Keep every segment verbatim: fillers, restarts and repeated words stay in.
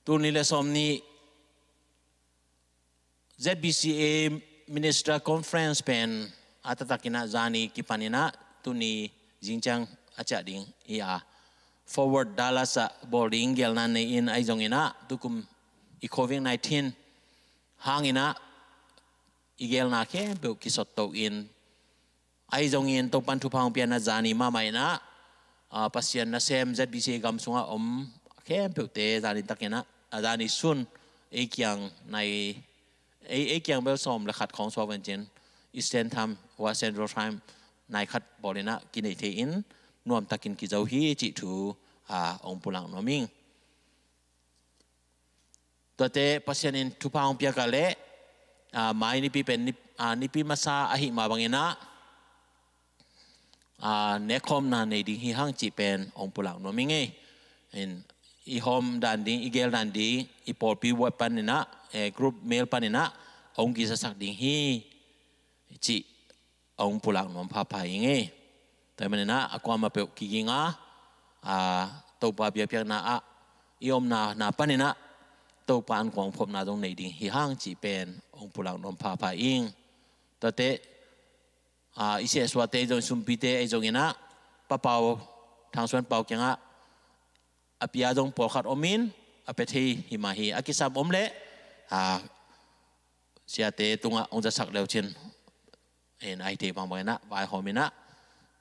Tul nih le sawm nih Z B C A Minister Conference pen a taktak in ah zani kipan in ah tuni zingciang a ciah ding hi a, Forward Dallas ah bawl ding gelna nei in, ahi zongin ah tukum i covid nineteen hangin ah i gelna khempeuh kisotto in, ahi zongin Topan thupha hong piakna zani mahmah in ah, ah, Pasian nasem Z B C A gam sungah om khempeuhte zani takin ah, ah, zani sun ei kiang nai, ei, ei kiang bel sawm le khat khawng suak vencin, Eastern Time, Washington Time nai khat bawl in ah kinei thei in, nuam takin kizo hi cih thu, ah, hong pulak nuam ing. Tuate Pasian in thupha hong piak a leh, ah, mai nipi pen nip-, ah, nipi masa ahih mah bangin ah, ah, nekkhawmna nei ding hi hang cih pen hong pulak nuam ing ei. In, i hawm dan ding, i gel dan ding, i pawlpi web panin ah, eh, group mail panin ah hong kizasak ding hi cih hong pulak nuam phapha ing ei. Tua ahih manin ah a kuamah peuh kiging a, ah, Topa biakpiakna ah i omna na panin ah Topa ankuang phopna zong nei ding hi hang cih pen hong pulak nuam phapha ing. Tuate, ah, i siahsuahte zong, sumpite ahi zongin ah, Pa Pau, Thang Suan Pau kiangah a pia zong pawlkhat om in, a pia thei hi mah hi, a kisam om leh, ah, siate tungah hong zasak le uh cin, in, ahi thei bangbang in ah vaihawm in ah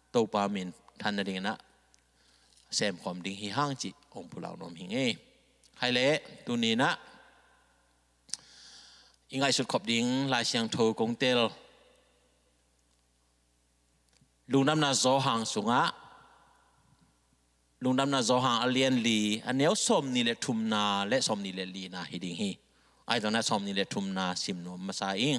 Topa min than nading in ah semkhawm ding hi hang cih hong pulak nuam hi ing ei. Khai leh tuni in ah i ngaihsut khop ding Lai Siangtho kong tel, Lungdamna Johan sungah, Lungdamna Johan a lian li, a neu sawm nih le thumna le sawm nih le lina hi ding hi. Ahi zongin ah sawm nih le thumna sim nuam masa ing.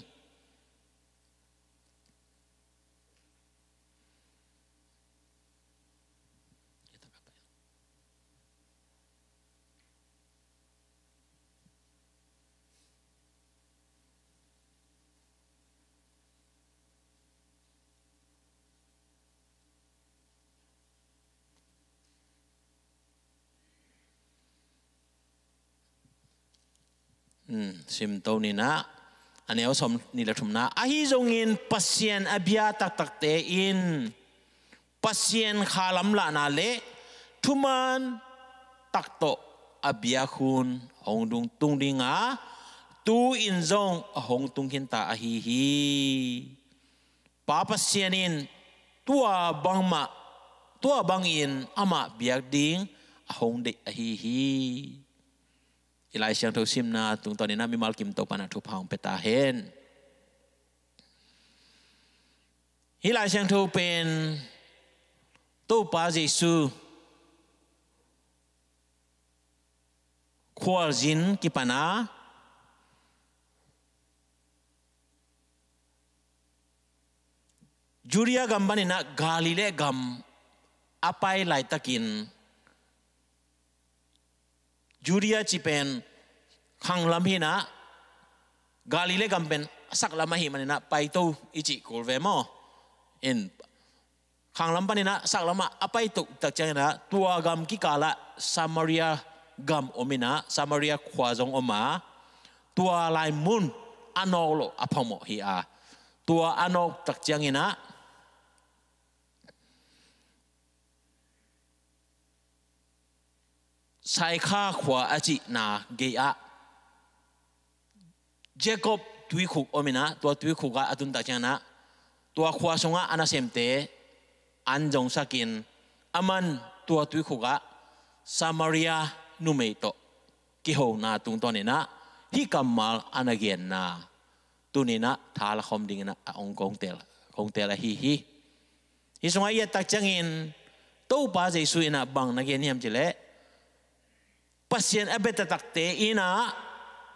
Hmm, sim to ni in ah, a neu sawm nih le thumna. Ahi zongin Pasian a bia taktakte in Pasian kha lamlahna le thuman tak tawh a biak hun hong tung ding a, tu-in zong a hong tung khin ta ahi hi. Pa Pasian in tua bangmah, tua bangin amah biak ding a hong deih ahi hi. I Lai Siangtho simna tungtawn in ah mimal kim Topa in ah thupha hong pia ta hen. Hih Lai Siangtho pen Topa Jesu khualzin kipan a, Judea gam panin ah Galilee gam a pai laitakin, Judea cih pen khanglam hi in ah, Galilee gam pen saklam ahih manin ah paito i cih kul ve maw. In, khanglam panin ah saklam ah a paito tak ciangin ah, tua gam kikal ah Samaria gam om in ah, Samaria khua zong om a, tua lai mun a nawk loh a phamawh hi a, tua a nawk tak ciangin ah, Saikha khua a cihna gei ah Jacob tuikhuk om in ah, tua tuikhuk ah a tun tak ciangin ah, tua khua sungah a nasemte an zongsak in, aman tua tuikhuk ah Samaria numei tawh kihona tungtawn in ah hih kammal a na genna tuni in ah tha lakhawm dingin ah a hong kong tel, kong tel ahi hi. Hih sungah i et tak ciangin Topa Jesu in ah bang na gen hiam cih leh, Pasian a bia taktakte in ah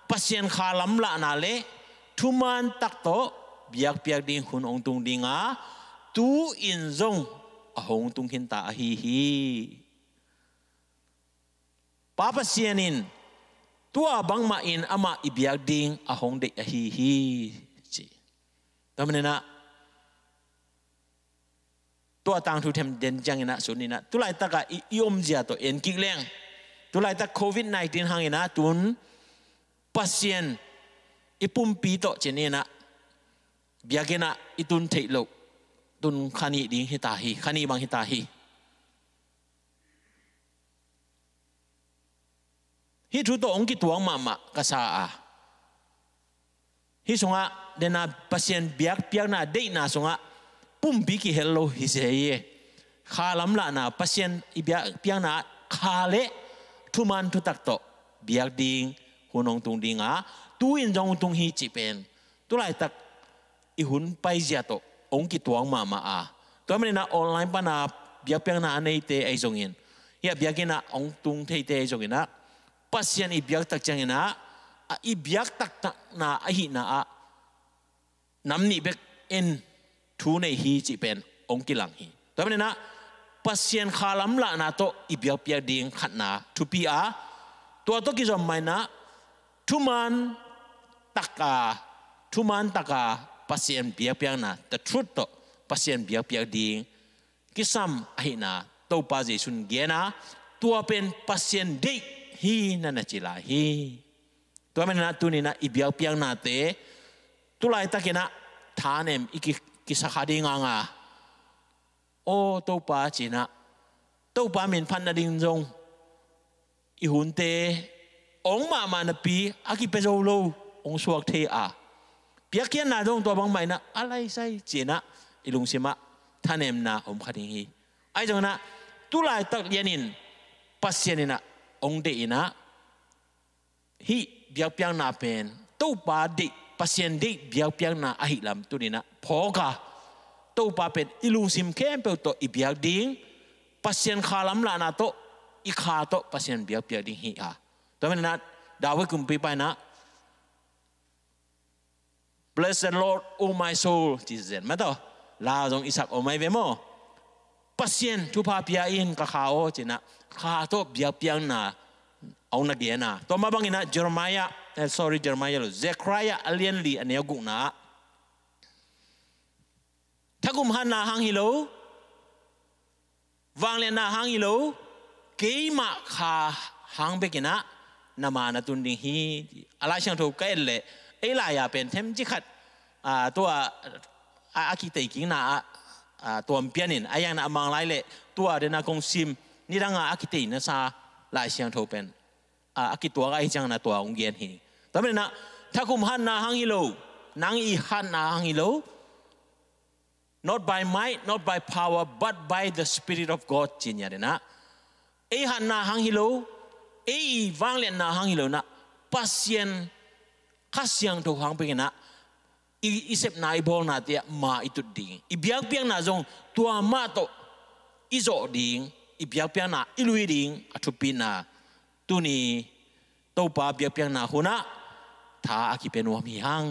Pasian kha lamlahna le thuman tak tawh biakpiak ding hun hong tung ding a, tu-in zong a hong tung khin ta ahi hi. Pa Pasian in tua bangmah in amah i biak ding a hong deih ahi hi, ci. Tua manin ah tua tangthu them den ciangin ah, sun in ah, tulaitak ah i, i omzia tawh en kik leng, Tulaitak covid nineteen hangin ah tun Pasian i pumpi tawh cin in ah biakinn ah i tun theih loh tun kha nih ding hi ta hi, kha nih bang hi ta hi. Hih thu tawh hong kituak mahmah ka sa a, hih sungah dena Pasian biakpiakna deihna sungah pumpi kihel lo hi se hi. Kha lamlahna, Pasian i biakpiakna ah kha le thuman thutak tawh biak ding hun hong tung ding a, tu-in zong hong tung hi cih pen tulaitak i hun paizia tawh hong kituak mahmah a. Tua manin ah online pana biakpiakna a neite ahi zongin, hih a biakinn ah hong tung theite ahi zongin ah, Pasian i biak tak ciangin ah, a i biak taktakna ahihna ah nam nih bek in thu nei hi cih pen hong kilang hi. Tua manin ah Pasian kha lamlahna tawh i biakpiak ding khatna thupi a, tua tawh kizom mah in ah thuman taka, thuman taka Pasian biakpiakna, the truth tawh Pasian biakpiak ding kisam ahihna Topa Jesuh in gen a, tua pen Pasian deih hi na na ci lai hi. Tua manin ah tuni-in ah i biakpiaknate tulaitakin ah thanem i ki, kisa kha ding hang a, aw Topa ci-in ah, Topa min phat nading zong i hunte hong mahmah napi a kipia zo lo, hong suak thei a, piakkhiatna zong tua bangmah in ah a laisai ci-in ah i lungsim ah thanemna om kha ding hi. Ahi zongin ah tulaitak lianin Pasian in ah hong deih in ah, hih biakpiakna pen Topa deih, Pasian deih biakpiakna ahih lam tuni-in ah phawk a, Topa pen i lungsim khempeuh tawh i biak ding, Pasian kha lamlahna tawh, i kha tawh Pasian biakpiak ding hi a. Tua manin ah David kumpipa in ah, "Bless the Lord, O my soul," ci zen mah tawh, la zong i sak om ahi ve maw. "Pasian thupha pia in, ka kha aw," ci-in ah kha tawh biakpiakna hong na gen a. Tua mah bangin ah Jeremiah, eh, sorry, Jeremiah lo, Zechariah a lian li a neu gukna ah, "Thakum hatna hang hi lo, vangliatna hang hi lo, keimah kha hang bekin ah na maan a tun ding hi." A Lai Siangtho ka et leh, ei lai-a pen themcik khat, ah, tua, a, a kiteikikna ah, ah, tuam pianin, a iangna a Mang lai leh tua dena kong sim, nidang a a kiteina sa Lai Siangtho pen, ah, a kituak ahi ciangin ah tua hong gen hi. Tua manin ah, "Thakum hatna hang hi lo, nang i hatna hang hi lo, not by might, not by power, but by the Spirit of God," ci-in ah, ei hatna hang hi lo, ei vangliatna hang hi lo in ah, Pasian Kha Siangtho hang bekin ah i, i sepna, i bawlnate ah ma i tut ding, i biakpiakna zong tua mah tawh i zawh ding, i biakpiakna i lui ding a thupina tuni Topa biakpiakna hun ah tha a kipia nuam hi hang.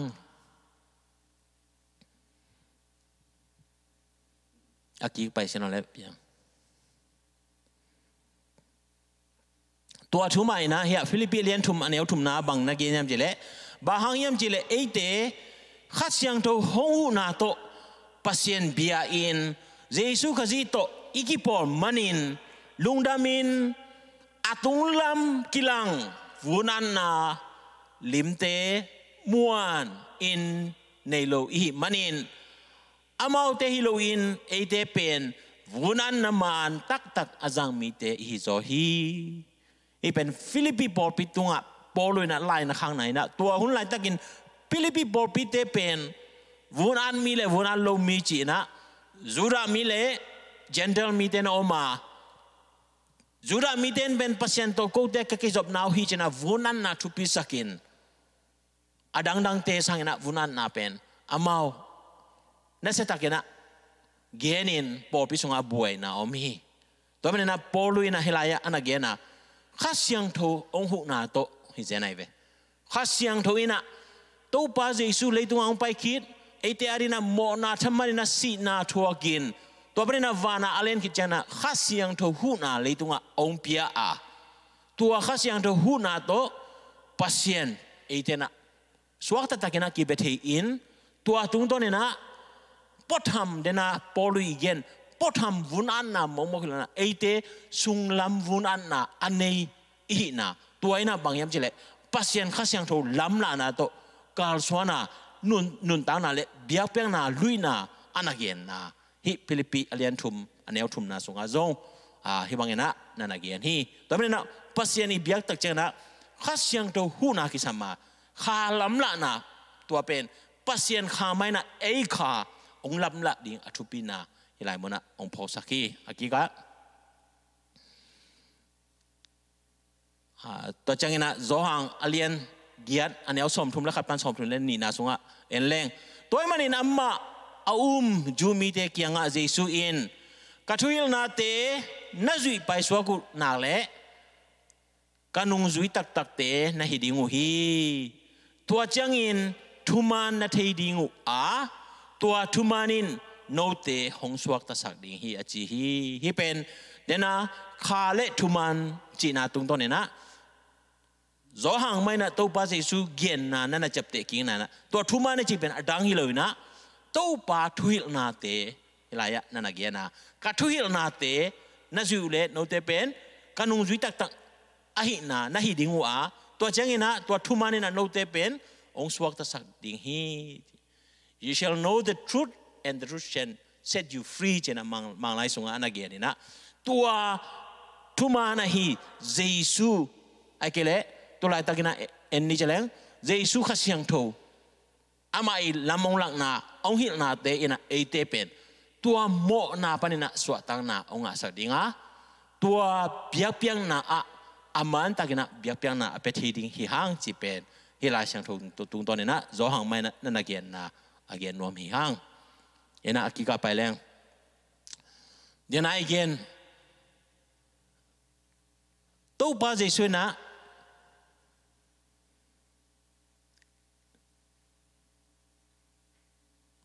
A kik pai sin aw le piang. Tua thu mah in ah hiah Philippi lian thum a neu thumna bang na gen hiam cih leh, bang hang hiam cih leh eite Kha Siangtho hong huhna tawh Pasian bia-in, Jesuh Khazih tawh i kipawl manin, lungdamin a tunglam kilang vunatna limte muanin nei lo i hih manin, amaute hi loin eite pen vunatna maan taktak a zang mite i hi zaw hi. Hih pen Philippi pawlpi tungah Paul in ah lai na khakna in ah, tua hun laitakin Philippi pawlpite pen vunat mi le vunat lo mi ci-in ah, Judah mi le Gentile mite na om a, Judah mite in pen Pasian tawh kote ka kizopna uh hi ci-in ah vunatna thupisakin, a dangdangte sangin ah vunatna pen amau nasiatakin ah genin pawlpi sungah buaina om hi. Tua manin ah Paul in ah hih lai-ah a na gen a, Kha Siangtho hong huhna tawh hi zen ahi ve. Kha Siangtho in ah Topa Jesuh leitungah hong pai khit, eite adingin ah mawhna thaman in ah sihna thuakin, tua panin ah vanah a len khit ciangin ah Kha Siangtho huhna leitungah hong pia a, tua Kha Siangtho huhna tawh Pasian eite in ah suak taktakin ah kibia thei-in, tua tungtawnin ah puatham, dena Paul i gen, puatham vunatna mawkmawk hi lo-in ah eite sunglam vunatna a nei i hihna, tua in ah bang hiam cih leh Pasian Kha Siangtho lamlahna tawh kalsuanna, nun, nuntakna le biakpiakna luihna a na genna. Hih Philippi a lian thum, a neu thumna sungah zong, aa, hih bangin ah na na gen hi. Tua manin ah Pasian i biak tak ciangin ah Kha Siangtho huhna kisam a, Kha lamlahna, tua pen Pasian Kha mah in ah ei Kha hong lamlah ding a thupina hih lai munah hong phawksak hi. A kikah, aa, tua ciangin ah Johan a lian giat, a neu sawmthum le khat pan sawmthum le nihna sungah en leng, tua ahih manin amah a um Jew mite kiangah Jesu in, "Ka thuhilhnate na zuih paisuak uh nak leh ka nungzui taktakte na hi ding uh hi. Tua ciangin thuman na thei ding uh a, tua thuman in note hong suaktasak ding hi," a ci hi. Hih pen, dena, Kha le thuman cihna tungtawn in ah, Johan mah in ah Topa Jesu genna na na ciapteh kikna in ah, tua thuman a cih pen a dang hi lo in ah, Topa thuhilhnate hih lai-ah na na gen a, "Ka thuhilhnate na zuih uh leh note pen ka nungzui taktak ahihna na hi ding uh a, tua ciangin ah tua thuman in ah note pen hong suaktasak ding hi. You shall know the truth, and the truth shall set you free," ci-in ah Mang, Manglai sungah a na gen in ah, tua thuman ahi Jesu, ahih kei leh tu laitakin ah en ni ci leng, Jesu Kha Siangtho, amah i lam hong lakna, hong hilhnate in ah eite pen tua mawhna panin ah suahtakna hong ngahsak ding a, tua biakpiakna ah a mantakin ah biakpiakna a pia thei ding hi hang cih pen hih Lai Siangtho tungtawn in ah Johan mah in ah na na genna a gen nuam hi hang. In ah a kikah pai leng, dena i gen, Topa Jesu in ah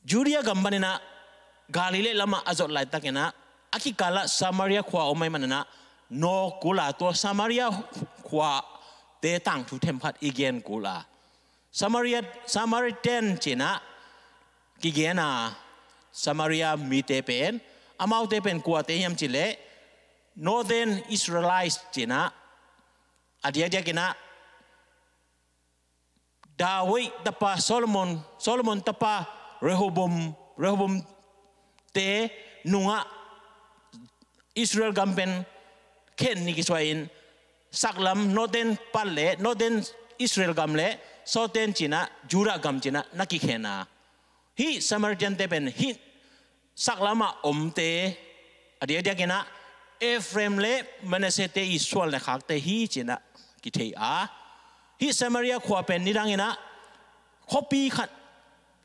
Judea gam panin ah Galilee lamah a zot laitakin ah, a kikalah Samaria khua om ahih manin ah nawk kul a, tua Samaria khuate tangthu themkhat i gen kul a, Samaria, Samaritan ci-in ah kigen a, Samaria mite pen, amaute pen kuate hiam cih leh Northern Israelites ci-in ah, a diakdiakin ah David tapa Solomon, Solomon tapa Rehoboam, Rehoboam te nungah Israel gam pen khen ni kisuahin, saklam Northern part le, Northern Israel gam le, Southern ci-in ah Judah gam ci-in ah na kikhen a, hih Samaritan te pen hih saklamah omte, a diakdiakin ah Ephraim le Manasseh te i suan le khakte hi ci-in ah kithei a, hih Samaria khua pen nidangin ah khuapi khat,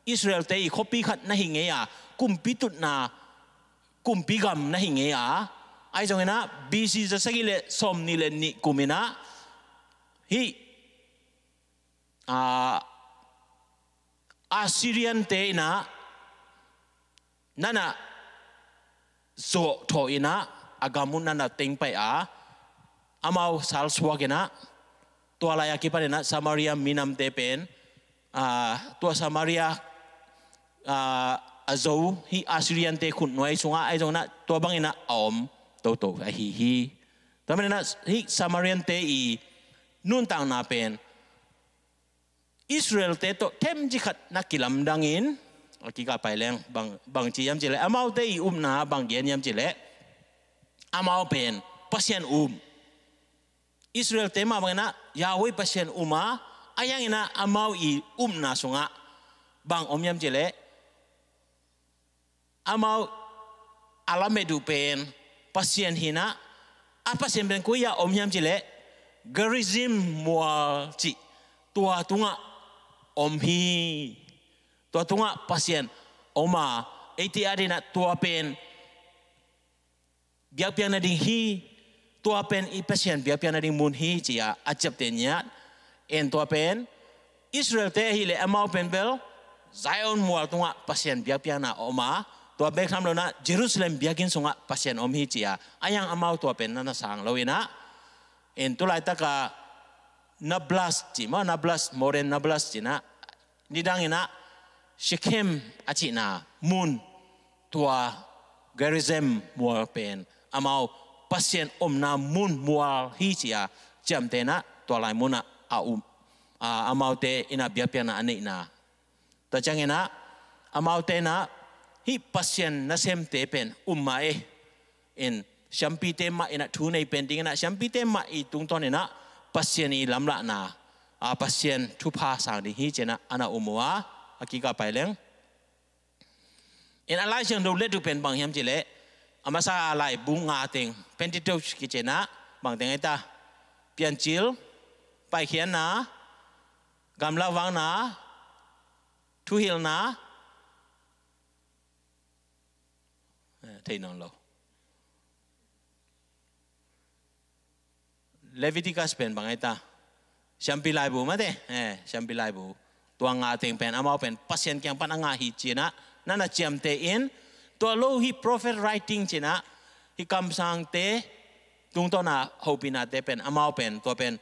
Israel te i khuapi khat na hi ngei a, kumpi tutna kumpi gam na hi ngei a, ahi zongin ah B C za sagih le sawmnih le nih kum in ah hih, aa, Assyrian te in ah na na zawhthawh in ah a gam uh na na tengpaih a, amau salsuak in ah, tua lai-a kipan in ah Samaria minamte pen, aa, tua Samaria, aa, a zo hih Assyrian te khutnuai sungah ahi zongin ah tua bangin ah a om toto ahi hi. Tua manin ah hih Samarian te i nuntakna pen Israel te tawh themcik khat na kilamdangin, a kikah pai leng bang, bang ci hiam cih leh, amaute i upna bang gen hiam cih leh, amau pen Pasian um, Israel te mah bangin ah Yahweh Pasian um a, ahi hangin ah amau i upna sungah bang om hiam cih leh, amau a lamet uh pen Pasian hi in ah, a Pasian pen koi-ah om hiam cih leh, Gerizim mual cih tua tungah om hi. Tua tungah Pasian om a, eite adingin ah tua pen biakpiak nading hi, tua pen i Pasian biakpiak nading mun hi ci-a a ciapteh ngiat. En, tua pen Israel te ahih leh amau pen bel Zion mual tungah Pasian biakpiakna a om a, tua bek tham lo in ah Jerusalem biakinn sungah Pasian om hi ci-a, ahi hang amau tua pen na na sang lo in ah, en, tu laitak a Nablus ci maw, Nablus, modern Nablus ci-in ah, nidangin ah Shechem a cihna mun, tua Gerizim mual pen amau Pasian omna mun mual hi ci-a ciamtehna tua lai munah a um, a, amaute innah biakpiakna a neihna. Tua cianginah amaute innah hih Pasian nasemte pen um mah e. In siampite mah innah thu nei pen dinginah siampite mah i tungtawninah Pasian i lamlahna, a, Pasian thupha sang ding hi cinah ana um uh a, a kikah pai leng. In a Lai Siangtho let uh pen bang hiam cihleh, a masa a lai bu nga teng, Pentecost kici inah, bang teng aita, Piancil, Paikhiatna, Gamlavakna, Thuhilhna, eh, thei nawn lo. Leviticus pen bang aita, siampi laibu mate, eh, siampi laibu. Tua nga teng pen amau pen Pasian kiang pan a nga hi cinah, nana ciamteh in, tua lo hi prophet writing cinah, hi kamsangte tungtawna hopihnate pen amau pen, tua pen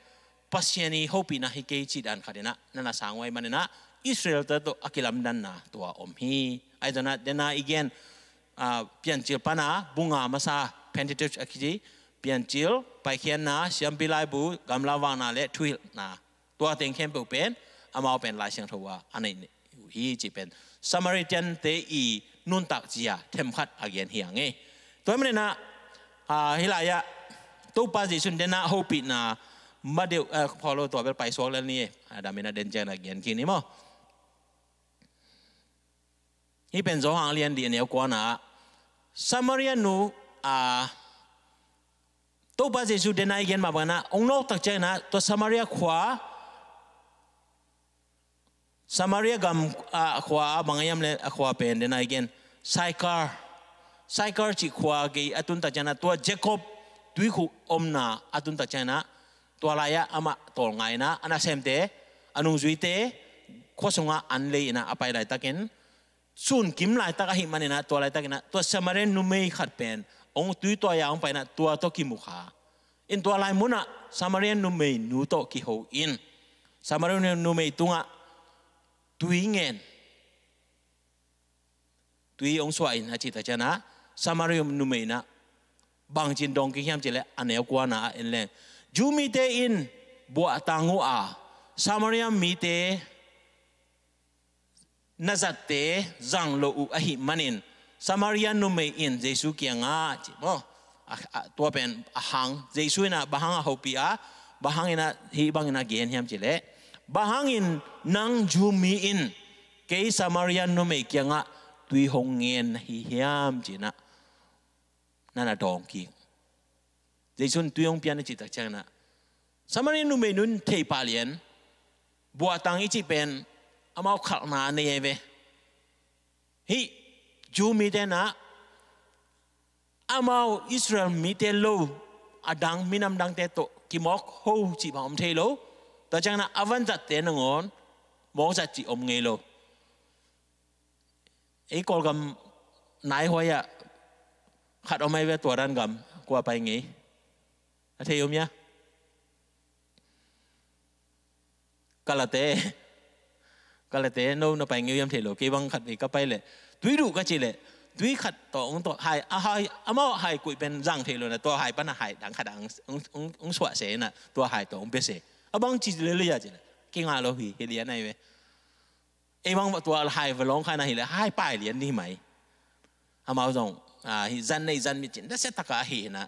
Pasian i hopihna hi kei cih dan khat inah nana sang uh ahih maninah, Israel-te tawh a kilamdanna tua om hi. Ahi zongah dena i gen, ah, Piancil pana bu nga masa, Pentecost a kici, Piancil, Paikhiatna, siampi laibu, Gamlavakna le Thuhilhna. Tua teng khempeuh pen amau pen Lai Siangtho ah a neih uh hi cih pen Samaritan-te i nuntak ci-a themkhat a gen hi a ngei. Tua hi maninah, ah, hih lai-ah Topa Jesu in dena hopihna ma deuh, eh, phawlo tua bel paisuak lel ni e. A daminah den cianginah gen kik ni maw. Hih pen Johan a lian dih a neu kuana ah Samaria nu, a, Topa Jesu dena i gen mah banginah hong nawktak cianginah tua Samaria khua, Samaria gam, a, khua a bang a hiam le a khua pen dena i gen Sychar. Sychar cih khua gei a tuntak cianginah tua Jacob tuikhuk omna a tuntak cianginah tua lai-ah amah tawlnga inah a nasemte, a nungzuite khua sungah an lei inah a pai laitakin, sun kim laitak ahih maninah tua laitakinah tua Samarian numei khat pen hong tuitawi-a hong painah tua tawh kimu kha. In tua lai munah Samarian numei nu tawh kiho in Samarian numei tungah tui ngen, tui hong suah in a cihtak cianginah Samarian numei inah bangcin dawng kik hiam cihleh a neu kuana ah en leng, Jew mite in buahtang uh a, Samarian mite na zatte zang lo uh ahih manin Samaria numei in Jesu kiangah ci maw. A, a, tua pen a hang, Jesu inah bang hang a hopih a, bang hang inah hih bangin a gen hiam cihleh, bang hangin nang Jew mi in kei Samaria numei kiangah tui hong ngen na hi hiam cinah nana dawng kik. Jesu in tui hong pia na cihtak cianginah Samaria numei nu in thei pah lian, buahtang i cih pen amau khalhna a nei ahi ve. Hih Jew mite inah amau Israel mite lo a dang minam dangte tawh kimawk ho cih bang om thei lo. Tua cianginah a vanzatte nangawn mawkzat cih om ngei lo. Ei Kawlgam naihuai-ah khat om ahi ve, tua dan gam kua pai ngei. A thei om hia? Kalate. Kalate, no na pai ngei uh hiam thei lo. Kei bang khat vei ka pai leh tui duh ka cih leh tui khat tawh hong tawh hai, a hai, amau hai kuih pen zang thei lo na, tua hai pana hai dang khat dang hong, hong, hong suah se na, tua hai tawh hong pia se. A bang ci lel hia cih leh kei ngah lo hi, hi lian ahi ve. Ei bang tua hai va lawng kha na hileh hai pai lian ni mai. Amau zong, ah, hih zan nei zan mit cin, nasia taka ahi hi na.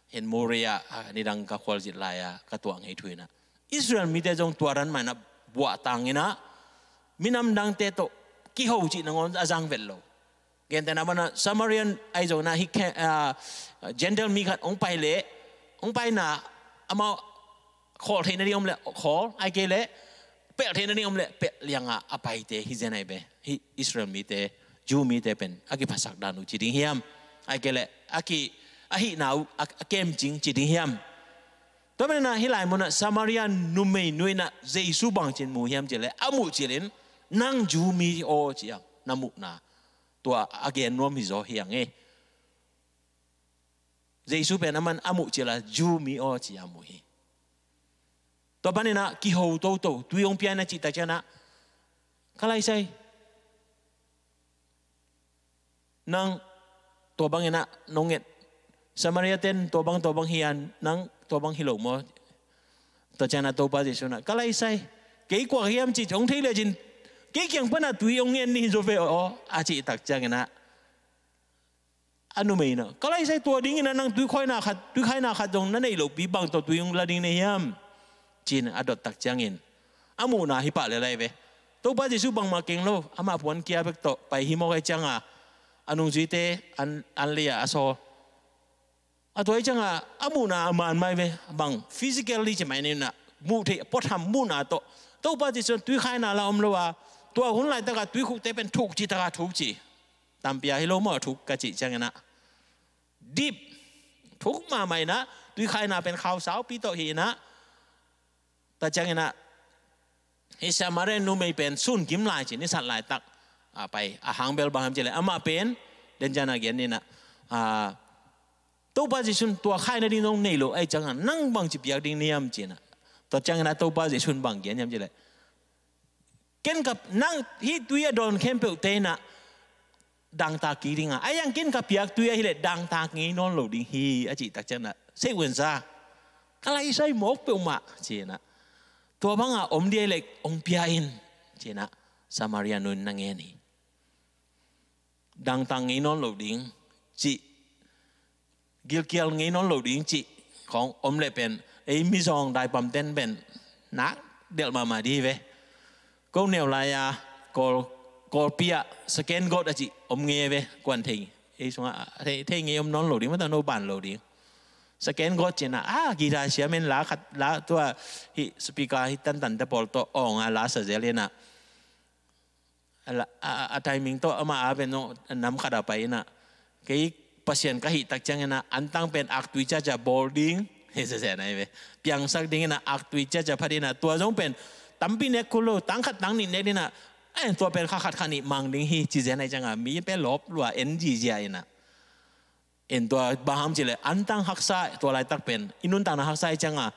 Hin Moriah, ah, nidang ka khualzin lai-a ka tuah ngei thu hi na. Israel mite zong tua dan mah hi na, buahtang hi na, minam dangte tawh kiho cih nangawn a zang vet lo. Gentehna banah Samarian ahi zong na hih khe-, ah, Gentile mi khat hong pai leh, hong pai na amau khawl theihna ding om leh khawl, ahih kei leh pelh theihna ding om leh pelh liangah a paite hi zen ahi ve. Hih Israel mite, Jew mite pen a kiphasak dan uh ci ding hiam? Ahih kei leh a ki, a hihna uh a, a kemcing ci ding hiam? Tua manin ah hih lai munah Samaria numei nu in ah Jesu bangcin mu hiam cih leh a muh cil in, "Nang Jew mi aw," ci-a na muhna. Tua a gen nuam hi zaw hi ang e. Jesu pen aman a muh cil a Jew mi aw ci-a mu hi. Tua panin ah kiho toto, tui hong pia in a cih tak ciangin ah, "Ka laisai, nang tua bangin ah nong nget, Samaria ten tua bang tua bang hi a, nang tua bang hi lo maw?" Tua ciangin ah Topa Jesu in ah, "Ka lai sai, kei kua ka hiam cih hong thei lecin kei kiang pan ah tui hong ngen ni hi zaw ve aw," a cih tak ciangin ah, a numei in ah, "Ka lai sai, tua dingin ah nang tuikhaina khat, tuikhaina khat zong na neih lohpi, bang tawh tui hong la ding na hiam?" ci-in a dot tak ciangin a muhna hi pah lel lai ve. Topa Jesu bangmah keng lo, amah puan kia bek tawh pai hi mawk ahih ciangin ah, a nungzuite an, an lei-ah a sawl. A tua ahih ciangin ah a muhna a man mai ve, bang physically ci mai ni in ah, muh theih, puatham muhna tawh. Topa Jesu in tuikhaina la om lo a, tua hun laitak ah tuikhukte pen thuk ci tak a thuk ci. Tampi a hi lo maw, thuk ka cih ciangin ah, deep, thuk mahmah in ah, tuikhaina pen khau saupi tawh hi in ah, tua ciangin ah, hih Samaria numei pen sun kim lai ci, ni sat laitak a pai, a hang bel bang hiam cih leh, amah pen, den ciang a gen ni in ah, a, Topa Jesu in tua khai nading zong nei lo ahih ciangin ah, nang bangci piak ding na hiam ci-in ah. Tua ciangin ah Topa Jesu in bang gen hiam cih leh, "Ken ka, nang hih tui a dawn khempeuhte in ah dangtak kik ding a, ahi zongin ken ka piak tui ahih leh dangtak ngei nawn lo ding hi," a cih tak ciangin ah, "Seih un sa, ka lai sai mawk peuhmah," ci-in ah, "tua bang a om ding ahih leh hong pia in," ci-in ah Samaria nu in na ngen hi. Dangtak ngei nawn lo ding cih, gilkial ngei nawn lo ding cih khawng om leh pen, ei mizawng daipamten pen nak delh mahmah ding hi ve. Ko neu lai-a Kawl, Kawlpi ah second God a cih om ngei ve, kuan thei, ei sungah thei, thei ngei om nawn lo ding, mata no ban lo ding. Second God ci-in ah, a, guitar siam in la khat, la tua, hih speaker hih tantan te pawl tawh awng a la sa zel in ah, a la, a, a, a timing tawh amah a pen zong nam khat a pai in ah, "Kei Pasian ka hih tak ciangin ah antang pen aktui ciacia bawl ding," hi sese na hi ve. "Piangsak ding in ah aktui ciacia phat in ah, tua zong pen tampi nek kul lo, tang khat tang nih nek ding in ah, eh, tua pen kha khat kha nih mang ding hi," ci zen ahih ciangin ah, mi pen lawp lua en zizia in ah. En tua bang hiam cih leh, antang haksa, tua laitak pen i nuntakna haksa ahih ciangin ah,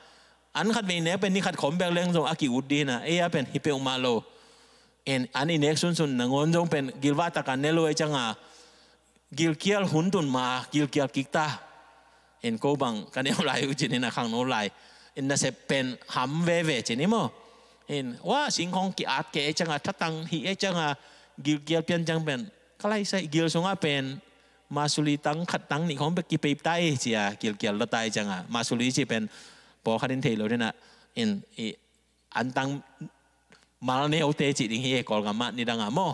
an khat vei nek pen ni khat khawm bek leng zong a ki-ut ding in ah, ei a pen hi peuhmah lo. En, an i nek sunsun nangawn zong pen gilvah tak a ne lo ahih ciangin ah, gilkial hun tun ma, gilkial kik ta. En, ko bang ka neu lai uh ci-in ah, khangno lai, en, nasep pen ham veve ci-in maw. En, wa, singkhawng ki-at kei ahih ciangin ah, thatang hih ahih ciangin ah, gilkial pian ciang pen, ka lai sai, gil sungah pen masuli tang khat tang nih khawng bek kipeip ta hi ci-a, gilkial lua ta ahih ciangin ah, masuli cih pen pawlkhat in thei lo ding in ah, en, i, antang malneute cih ding hi, Kawlgam ah nidang ah maw,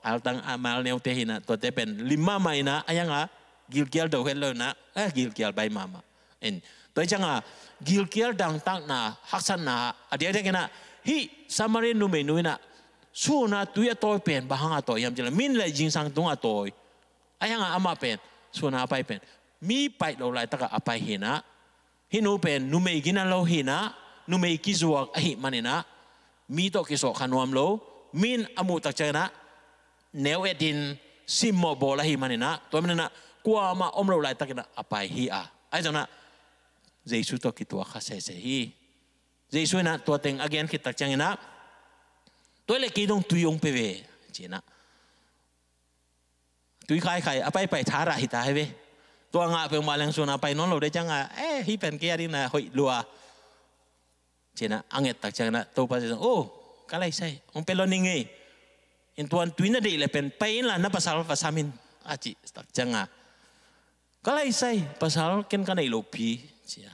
antang, a, malneute hi in ah, tuate pen lim mahmah in ah, ahi zongin ah gilkial do het lo in ah, eh, gilkial bai mahmah. En, tua ahih ciangin ah gilkial dangtakna, haksatna a diakdiak in ah, hih Samaria numeinu in ah, sun a tui a tawi pen bang hang a tawi hiam cih leh, min le zingsang tungah a tawi. Ahi zongin ah amah pen, sun a a pai pen, mi paih lo laitak ah a pai hi in ah, hih nu pen numei gina lo hi in ah, numei kizuak ahih manin ah, mi tawh kisawhkha nuam lo, min a muh tak ciangin ah neu et in simmawh bawl ahih manin ah, tua manin ah kuamah om lo laitak in ah a pai hi a. Ahi zongin ah Jesu tawh kituak kha sese hi. Jesu in ah tua teng a gen khit tak ciangin ah, "Tua leh kei dong tui hong pia ve," ci-in ah, tui khaikhai a paipai thadah hi ta hi ve. Tua ngah peuhmah leng sun a pai nawn lo ding ahih ciangin ah, "Eh, hih pen kei a ding na hoih lua," ci-in ah a nget tak ciangin ah, Topa Jesu, "Oh, ka lai sai, hong pia lo ning ei. En, tuan tui na deih leh pen pai inla na pasal va sam in," a cih tak ciangin ah, "Ka lai sai, pasal ken ka neih lohpi," ci-a.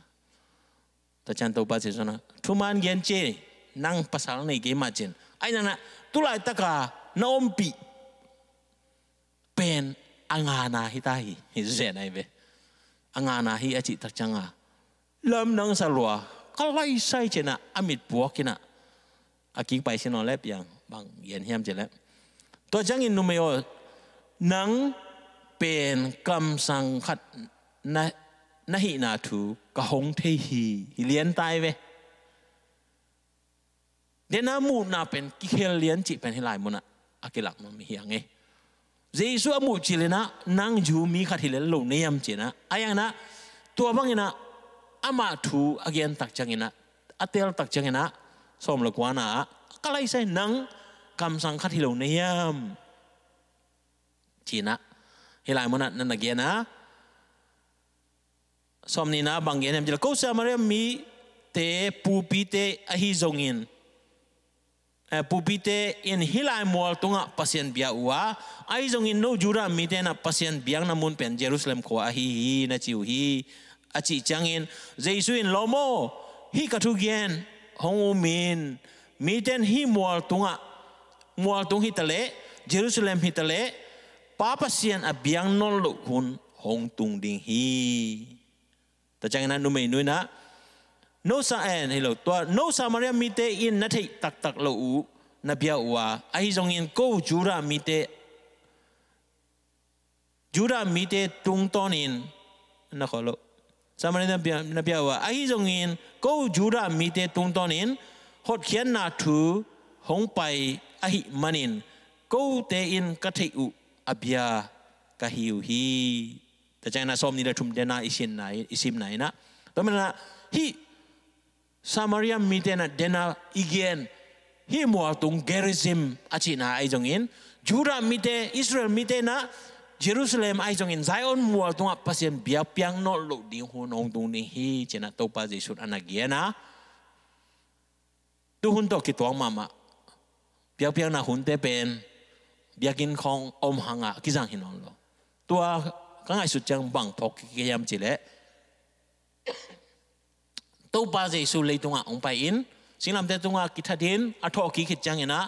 Tua ciang Topa Jesu in ah, "Thuman gen ci, nang pasal nei kei mah," ci-in. Ahi zongin ah, tu laitak a na ompih pen a ngana hi ta hi, hi zen ahi ve. A ngana hi a cih tak ciangin ah, lamdang sa lua, "Ka lai sai," ci-in ah a mit puak in ah, a kik pai sin aw le piang, bang gen hiam cih leh, "Tua ciangin numei aw, nang pen kamsang khat na, na hihna thu ka hong thei hi," hi lian ta hi ve. Den a muhna pen kikhel lian cih pen hih lai mun ah a kilak nuam hi hang e. Jesu a muh cil in ah, "Nang Jew mi khat hi lel lo na hiam?" ci-in ah. Ahi zongin ah, tua bangin ah amah thu a gen tak ciangin ah, a tel tak ciangin ah, sawm le kuana ah, "Ka lai sai, nang kamsang khat hi lo na hiam?" ci-in ah, hih lai mun ah na na gen a, sawm nihna bang gen hiam cih leh, "Ko Samaria mi te pupite ahi zongin, eh, pupite in hih lai mual tungah Pasian bia uh a, ahi zongin no Judah mite in ah Pasian biakna mun pen Jerusalem khua ahi hi na ci uh hi, a cih ciangin Jesu in, "Lawm aw, hih ka thugen hong um in, mite in hih mual tungah, mual tung hi taleh, Jerusalem hi taleh, Pa Pasian a biak nawn loh hun hong tung ding hi." Tua ciangin ah numeinu in ah, "No Sa-, eh, hi lo, tua no Samaria mite in na theih taktak loh uh na bia uh a, ahi zongin ko Judah mite, Judah mite tungtawnin," na khawh lo, "Samaria na bia, na bia uh a, ahi zongin ko Judah mite tungtawnin hotkhiatna thu hong pai ahih manin kote in ka theih uh a bia ka hi uh hi." Tua ciangin ah sawmnih le thum dena i simna, i simna in ah, tua manin ah hih Samaria mite in ah dena i gen, hih mual tung Gerizim a cihna ahi zongin, Judah mite, Israel mite in ah Jerusalem ahi zongin, Zion mual tungah Pasian biakpiak nawn loh ding hun hong tung ding hi ci-in ah Topa Jesu in a na gen a, tu hun tawh kituak mahmah. Biakpiakna hunte pen biakinn khawng om hangah kizang hi nawn lo. Tua ka ngaihsut ciang bang phawk kik hiam cih leh, Topa Jesu leitungah hong pai-in, singlamteh tungah kithat in, a thawhkik khit ciangin ah,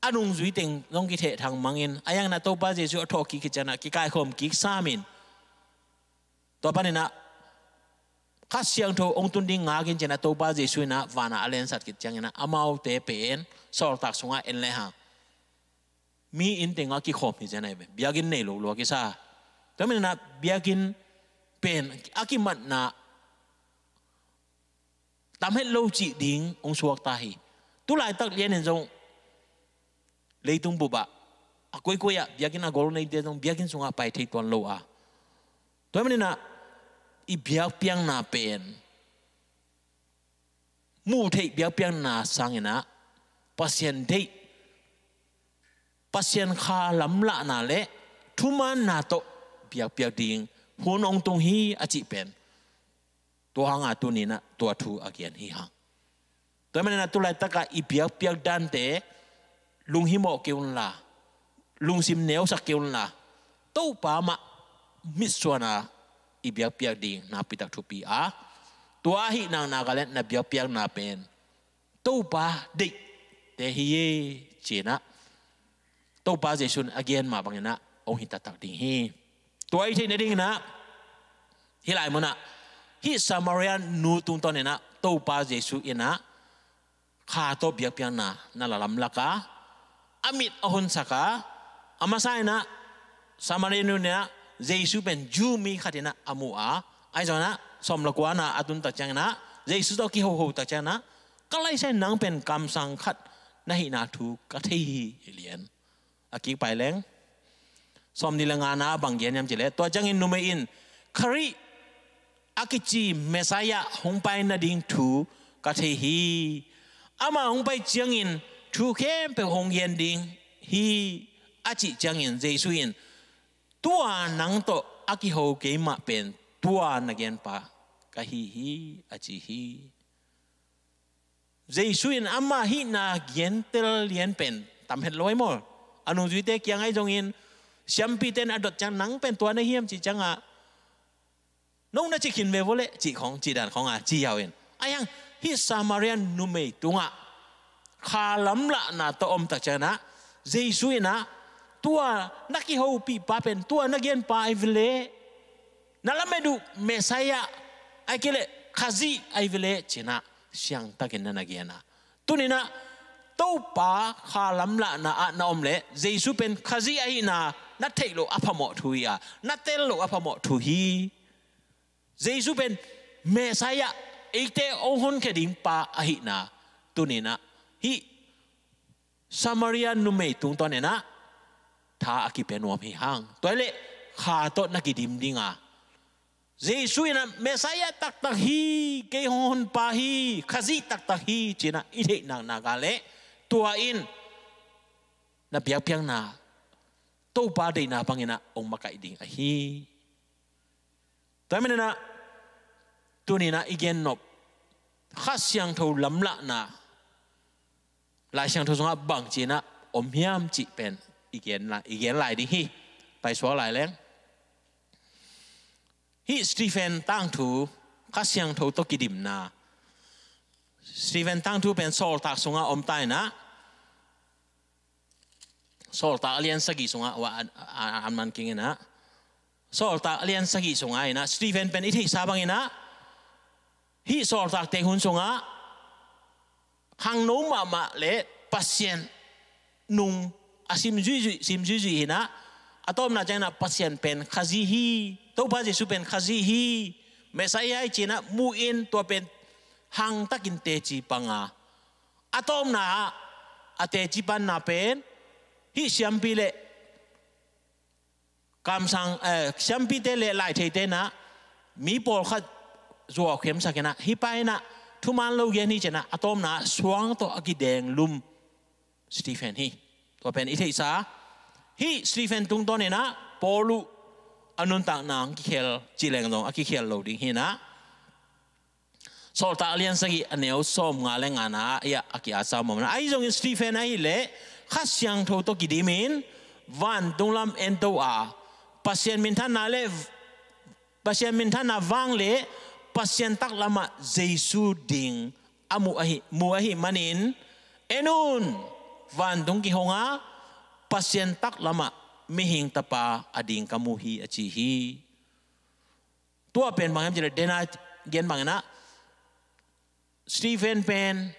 a nungzui teng zong kithehthang mangin, a hiangin ah Topa Jesu a thawhkik khit ciangin ah kikaikhawm kik samin, tua panin ah Kha Siangtho hong tun ding ngakin ci-in ah Topa Jesu in ah vanah a lensat khit ciangin ah amaute pen sawltak sungah en lehang, mi inn tengah kikhawm hi zen ahi ve. Biakinn nei lo lua kisa. Tua manin ah biakinn pen a kimatna tam het lo cih ding hong suakta hi. Tu laitak lianin zong leitung bupah a koikoi ah biakinn a gol neite zong biakinn sungah pai thei tuan lo a. Tua manin ah i biakpiakna pen muh theih biakpiakna sangin ah Pasian deih, Pasian kha lamlahna le thumaanna tawh biakpiak ding hun hong tung hi a cih pen tua hangah tuni-in ah tua thu a gen hi hang. Tua manin ah tu laitakah i biakpiak dante lunghimawh kei unla, lungsim neusak kei unla, Topa mah mitsuan a i biakpiak ding nakpi tak thupi a, tua ahih naknak leh na biakpiakna pen Topa deihte hi hi ci-in ah Topa Jesu in a gen mah bangin ah hong hi taktak ding hi. Tua i theih nadingin ah hih lai munah hih Samaria nu tungtawnin ah Topa Jesu in ah kha tawh biakpiakna na la lamlak a, a mit a honsak a, a masa in ah Samaria nu in ah Jesu pen Jew mi khat in ah a mu a, ahi zongin ah sawm le kuana a tun tak ciangin ah Jesu tawh kihoho tak ciangin ah, "Ka laisai nang pen kamsang khat na hihna thu ka thei hi," hi lian. A kik pai leng. Sawmnih le ngana bang gen hiam cih leh, tua ciangin numei in, "Khrih a kici Messiah hong pai nading thu ka thei hi. Amah hong pai ciangin thu khempeuh hong gen ding hi," a cih ciangin Jesu in, "Tua nang tawh a kiho keimah pen tua na genpa ka hi hi," a ci hi. Jesu in ama hihna gentel lian pen tam het lo ahi maw. A nungzuite kiang ahi zongin siampite in a dot ciang, "Nang pen tua na hiam?" cih ciangah, "No na ci khin ve vawleh," cih khawng, cih dan khawngah ci yau in. Ahi hang hih Samaria numei tungah kha lamlahna tawh om tak ciangin ah Jesu in ah, "Tua na kihopihpa pen tua na genpa ahi veleh, na lamet uh Messiah, ahih kei leh Khazih ahi veleh," ci-in ah siangtakin na na gen a. Tuni-in ah Topa kha lamlahna ah na om leh Jesu pen Khazih ahihna na theih loh a phamawh thu hi a, na tel loh a phamawh thu hi. Jesu pen Messiah, eite hong honkhia ding pa ahihna tuni-in ah hih Samaria numei tungtawnin ah tha a kipia nuam hi hang. Tua hi leh kha tawh na kidim ding a, Jesu in ah Messiah taktak hi, kei hong honpa hi, Khazih taktak hi ci-in ah i theih naknak ah leh tua in na biakpiakna Topa deihna bangin ah hong makaih ding ahi. Tua manin ah Tuni-in ah i gennop Kha Siangtho lamlahna Lai Siangtho sungah bangci-in ah om hiam cih pen i gen lai, i gen lai ding hi. Paisuak lai leng. Hih Stephen tangthu, Kha Siangtho tawh kidimna. Stephen tangthu pen Sawltak sungah om ta-in ah, Sawltak a lian sagih sungah, wa, a, a, a man kingin ah, Sawltak a lian sagih sungah in ah, Stephen pen i theihsa bangin ah, hih sawltakte hun sungah khangno mahmah le Pasian nung a sim zuihzuih, sim zuihzuih hi-in ah, a tawpna ciangin ah Pasian pen Khazih hi, Topa Jesuh pen Khazih hi, Messiah hi ci-in ah mu-in, tua pen hangtakin teci pang a, a tawpna ah a teci panna pen hih siampi le kamsang, eh, siampite le laitheite in ah mi pawlkhat zuau khiamsak in ah, hih pa in ah thuman lo gen hi ci-in ah, a tawpna ah suang tawh a kideng lum Stephen hi. Tua pen i theihsa. Hih Stephen tungtawn in ah Paul uh a nuntakna hong kikhel ci leng zong a kikhel lo ding hi-in ah, Sawltak a lian sagih a neu sawmnga le ngana ah a ki-atsa mawkna. Ahi zongin Stephen ahih leh Kha Siangtho tawh kidimin vantung lam ento a, Pasian minthanna le, Pasian minthanna vang le Pasian taklamah Jesuh ding a mu ahi, mu ahih manin, en un, vantung kihong a, Pasian taklamah mihing tapa a ding ka mu hi, a ci hi. Tua pen bang hiam cih leh, dena gen bangin ah Stephen pen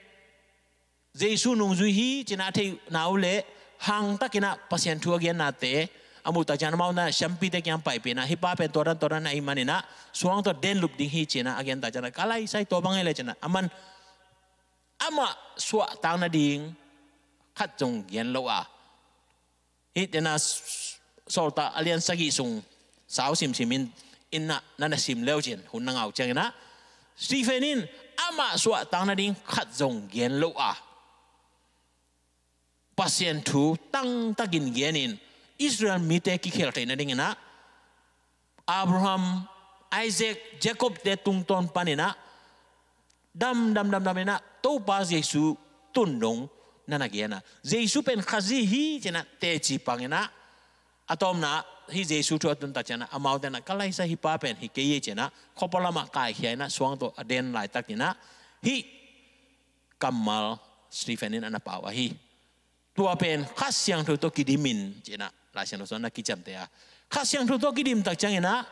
Jesuh nungzui hi ci-in ah a theihna uh le hangtakin ah Pasian thu a gennate a muh tak ciang, amau na siampite kiang paipih in ah, hih pa pen tua dan tua dan ahih manin ah suang tawh den lup ding hi ci-in ah a gen tak ciang, ka laisai tua bang hi leh ci-in ah, aman amah suahtak nading khat zong gen lo a, hih dena Sawltak a lian sagih sung sau simsim in, in ah na na sim le uh cin, hun na ngah uh ciangin ah, Stephen in amah suahtak nading khat zong gen lo a, Pasian thu tangtakin genin Israel mite kikhel theih nadingin ah Abraham, Isaac, Jacob-te tungtawn panin ah dam, dam, dam, dam in ah Topa Jesuh tun dong na na gen a, Jesuh pen Khazih hi ci-in ah teci pang in ah, a tawpna ah hih Jesuh thu a tun tak ciang ah, amaute in ah, ka laisai, hih pa pen hi kei hi ci-in ah khuapua lamah kaikhia in ah suang tawh a den laitakin ah, hih kammal Stephen in a na pau ahi. Tua pen Kha Siangtho tawh kidim in ci-in ah Lai Siangtho sungah na kiciamteh a, Kha Siangtho tawh kidim tak ciangin ah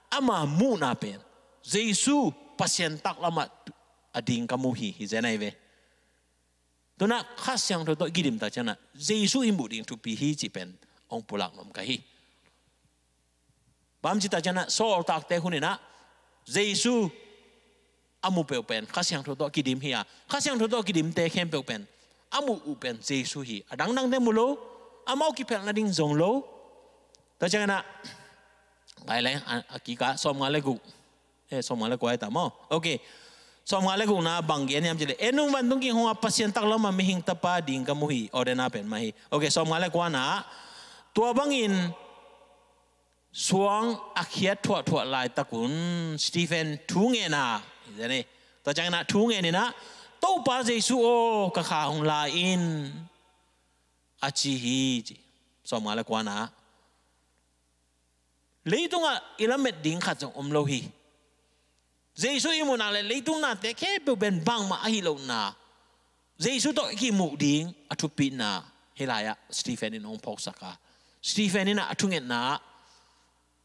ama muhna pen Jesuh Pasian taklamah a ding ka mu hi, hi zen ahi ve. Tu-in ah Kha Siangtho tawh kidim tak ciangin ah Jesuh i muh ding thupi hi cih pen hong pulak nuam ka hi. Bang hiam cih tak ciangin ah sawltakte hun in ah Jesuh a mu peuh pen Kha Siangtho tawh kidim hi a, Kha Siangtho tawh kidimte khempeuh pen a muh uh pen Jesuh hi. A dangdangte mu lo, amau kiphelh nading zong lo. Tua ciangin ah, ngai leh, a, a kikah sawmnga le guk, eh, sawmnga le kua hi ta maw? Ok. Sawmnga le gukna bang gen hiam cih leh, en un, vantung kihong a, Pasian taklamah mihing tapa ding ka mu hi. Aw, dena pen mah hi. Ok, sawmnga le kuana, tua bangin suang a khiat thuahthuah laitakun Stephen thu ngen a, hi zen hi. Tua ciangin ah thu ngen in ah, Topa Jesuh aw, ka kha hong la in, a ci hi, ci. Sawmnga le kuana, leitungah i lamet ding khat zong om lo hi. Jesuh i muhna le leitung nate khempeuh pen bangmah ahi lohna, Jesuh tawh i kimuh ding a thupina hih lai-ah Stephen in hong phawksak a, Stephen in ah a thungetna ah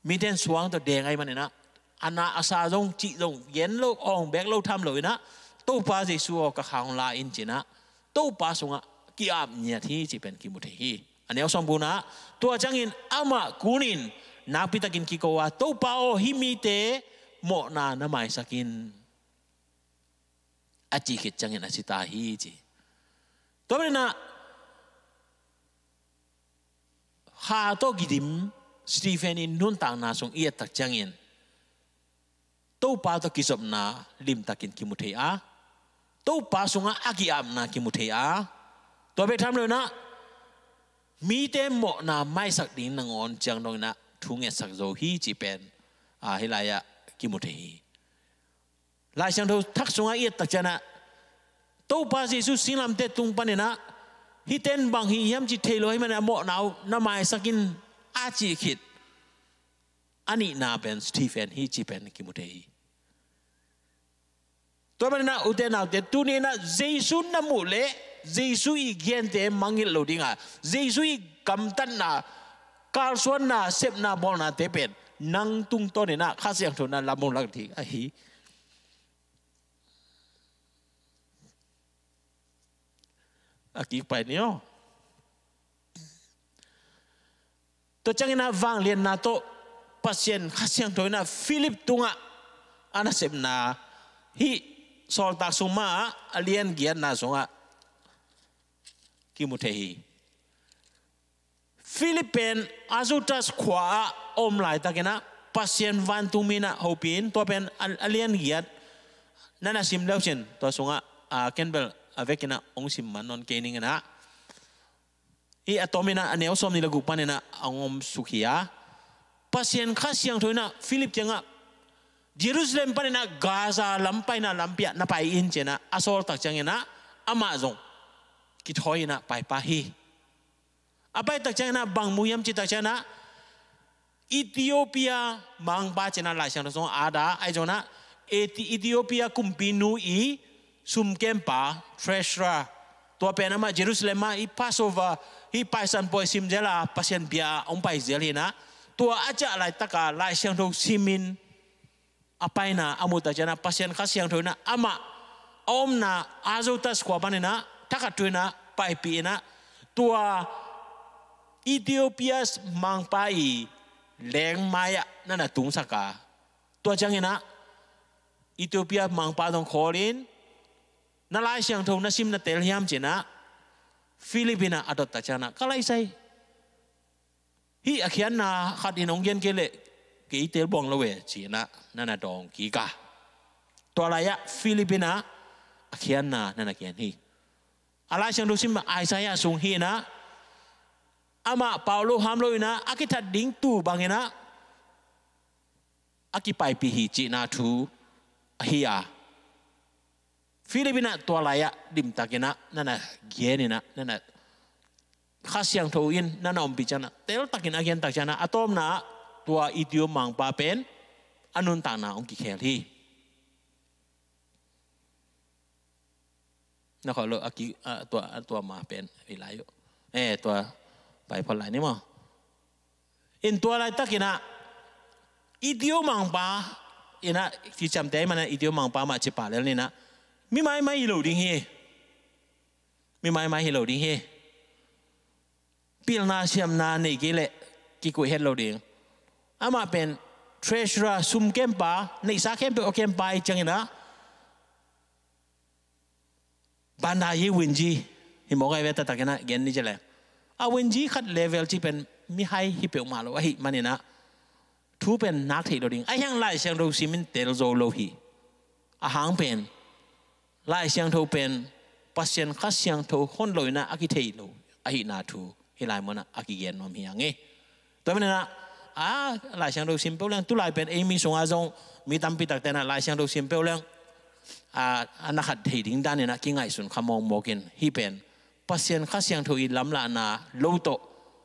mite in suang tawh deng ahih manin ah, a na a sa zong, cih zong gen lo, awng bek lo tham lo in ah, Topa Jesuh aw, ka kha hong la in, ci-in ah Topa sungah ki-ap ngiat hi cih pen kimu thei hi. A neu sawmgukna, tua ciangin amah kunin nakpitakin kiko a, Topa aw, hih mite mawhna na maisak in, a cih khit ciangin a si ta hi, ci. Tua manin ah, Kha tawh kidim Stephen in nuntakna sung i et tak ciangin, Topa tawh kizopna limtakin kimu thei a, Topa sungah a ki-apna kimu thei a, tua bek tham lo in ah mite mawhna maisak ding nangawn ciang dong in ah thu ngetsak zo hi cih pen, a, hih lai-ah kimu thei hi. Lai Siangtho thak sungah i et tak ciangin ah, Topa Jesu singlamteh tung panin ah, hihte in bang hih hiam cih thei lo ahih manin a mawhna uh na maisak in, a cih khit, a nihna pen Stephen hi cih pen kimu thei hi. Tua panin ah ute naute, tuni in ah Jesu na muh leh Jesu i gente mangngilh lo ding a, Jesu i gamtatna, kalsuanna, sepna, bawlnate pen nang tungtawn in ah Kha Siangtho in ah lam hong lak ding ahi. A kik pai ni aw. Tua ciangin ah vangliatna tawh Pasian Kha Siangtho in ah Philip tungah a nasepna hih Sawltak Sung mah a lian giatna sungah kimu thei hi. Philip pen Azotus khua-ah a om laitakin ah Pasian vantungmi in ah hopih in, tua pen a, a lian giat na na sim leucin, tua sungah, a, ken bel a vekin ah hong sim man nawn kei ning in ah. Hih a tom in ah a neu sawmnih le guk panin ah hong om suk hi a, Pasian Kha Siangtho in ah Philip kiangah Jerusalem panin ah Gaza lam paina lampi ah na pai in ci-in ah a sawl tak ciangin ah amah zong kithawi in ah paipa hi. A pai tak ciangin ah bang mu hiam cih tak ciangin ah Ethiopia mangpa ci-in ah Lai Siangtho sungah a da, ahi zongin ah Eti-, Ethiopia kumpinu i sumkempa, treasurer, tua pen amah Jerusalem ah i Passover, hih paisan pawi sim zel a, Pasian bia hong pai zel hi in ah, tua a ciah laitak a Lai Siangtho sim in a paina a muh tak ciangin ah Pasian Kha Siangtho in ah amah a omna Azotus khua panin ah thakhat thu in ah paipih in ah, tua Ethiopia mangpa i lengmai ah na na tungsak a, tua ciangin ah Ethiopia mangpa zong khawl in, na Lai Siangtho na sim na tel hiam ci-in ah Philip in ah a dot tak ciangin ah, ka lai sai, hih a khiatna khat in hong gen kei leh kei tel buang lo e ci-in ah na na dawng kik a, tua lai-ah Philip in ah a khiatna na na gen hi. A Lai Siangtho sim Isaiah sung hi in ah, amah pau lo ham lo in ah a kithat ding tuu bangin ah a kipaipih hi cihna thu ahi a, Philip in ah tua lai-ah limtakin ah na na gen in ah, na na Kha Siangtho in na na ompih ciangin ah, teltakin a gen tak ciangin ah, a tawpna ah tua Ethiopia mangpa pen a nuntakna hong kikhel hi. Na khawh lo, a ki, a, tua, a, tua ma pen i lai uh. Eh, tua pai phot lai ni maw. In tua laitakin ah Ethiopia mangpa in ah kiciamteh ahih manin ah Ethiopia mangpa mah ci pah lel ni in ah, mi maimai hi lo ding hi. Mi maimai hi lo ding hi. Pilna siamna nei kei leh kikoih het lo ding. Amah pen treasurer, sumkempa, neihsa khempeuh a kempa ahih ciangin ah, banda ye winji hi mawk a, i ve taktak in ah gen ni ci leh, a winji khat level cih pen mihai hi peuhmah lo ahih manin ah thu pen nak theih lo ding. Ahi hang Lai Siangtho sim in tel zo lo hi. A hang pen Lai Siangtho pen Pasian Kha Siangtho hon lo in ah a kithei lo ahihna thu hih lai munah a kigen nuam hi hang e. Tua manin ah, a, Lai Siangtho sim peuh leng, tulai pen ei mi sungah zong mi tampi takte in ah Lai Siangtho sim peuh leng, a, a na khat thei ding danin ah kingaihsun kha mawkmawk in, hih pen Pasian Kha Siangtho i lamlahna lo tawh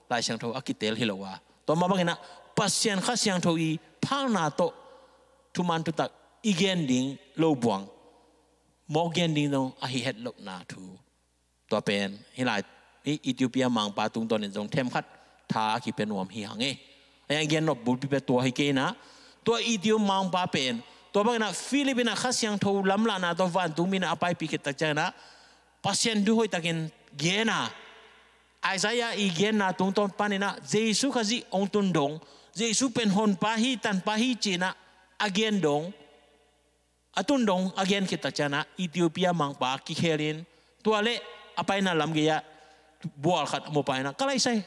Lai Siangtho a kitel hi lo a, tua mah bangin ah Pasian Kha Siangtho i phalna tawh thuman thutak i gen ding lo buang, mawk gen ding zong ahi het lohna thu. Tua pen hih lai, hih Ethiopia mangpa tungtawnin zong themkhat tha a kipia nuam hi hang e. A yang gen nop bulpi pen tua hi kei in ah, tua Ethiopia mangpa pen, tua bangin ah Philip in ah Kha Siangtho lamlahna tawh vantungmi in ah a paipih khit tak ciangin ah, Pasian thu hoihtakin gen a, Isaiah i genna tungtawn panin ah Jesu Khazih hong tun dong, Jesu pen honpa hi, tanpa hi ci-in ah a gen dong, a tun dong a gen khit tak ciangin ah Ethiopia mangpa kikhel in, tua leh a paina lam gei-ah bual khat a mu pah in ah, ka lai sai,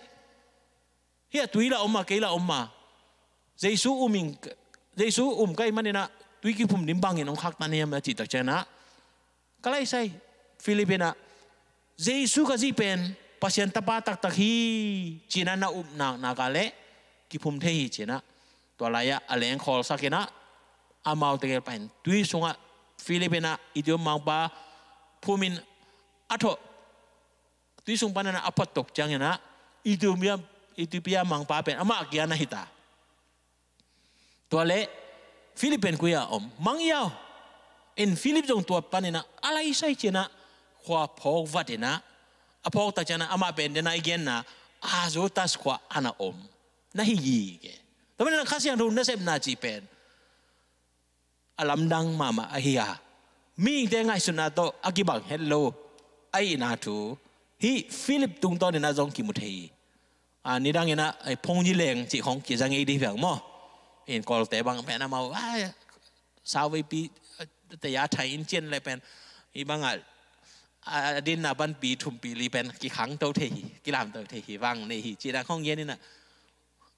hih a tui lah om a, kei lah om a, Jesu um in, Jesu um ka hih manin ah tui kiphum ding bangin hong khaktan hiam a cih tak ciangin ah, ka lai sai, Philip in ah Jesu Khazih pen Pasian Tapa taktak hi ci-in ah na up naknak a leh kiphum thei hi ci-in ah, tua lai-ah a leng khawlsak in ah, amau tegel pah in tui sungah Philip in ah Ethiopia mangpa phumin a thawh tui sung panin ah a phot tok ciangin ah Ethiopia, Ethiopia mangpa pen amah kiang ah hi ta. Tua leh Philip pen koi ah om, mang ei aw. In Philip zong tua panin ah a laisai ci-in ah khua phawk vat in ah, a phawk tak ciangin ah amah pen den a i genna Azotus khua ah na om na hi hi ke. Tua manin ah Kha Siangtho nasepna cih pen a lamdang mahmah ahi a, mihingte ngaihsutna tawh a kibang het lo ahihna thu hih Philip tungtawnin ah zong kimu thei hi. A, nidangin ah, ei, phone hi leng cih khong kiza ngei ding hi veng maw. In Kawlte bang pen amau, a, sau veipi, a, te ya thai in cin le pen, hih bang ah, a, dinna panpi thumpi li pen kikhangto thei hi, kilamto thei hi, vang nei hi, cih dan khong gen in ah.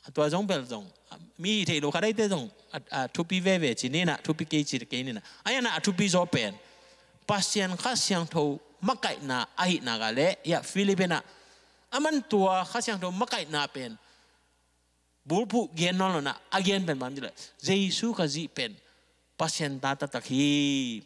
A, tua zong bel zong, a, mi hi thei lo khat eite zong, a, a, thupi veve ci ni in ah, thupi kei ci kei ni in ah. A hi in ah, a thupi zaw pen Pasian Kha Siangtho makaihna ahihna ka leh, hih Philip in ah, aman tua Kha Siangtho makaihna pen bulphuh gen nawn lo in ah, a gen pen bang hiam cih leh, Jesu Khazih pen Pasian ta taktak hi.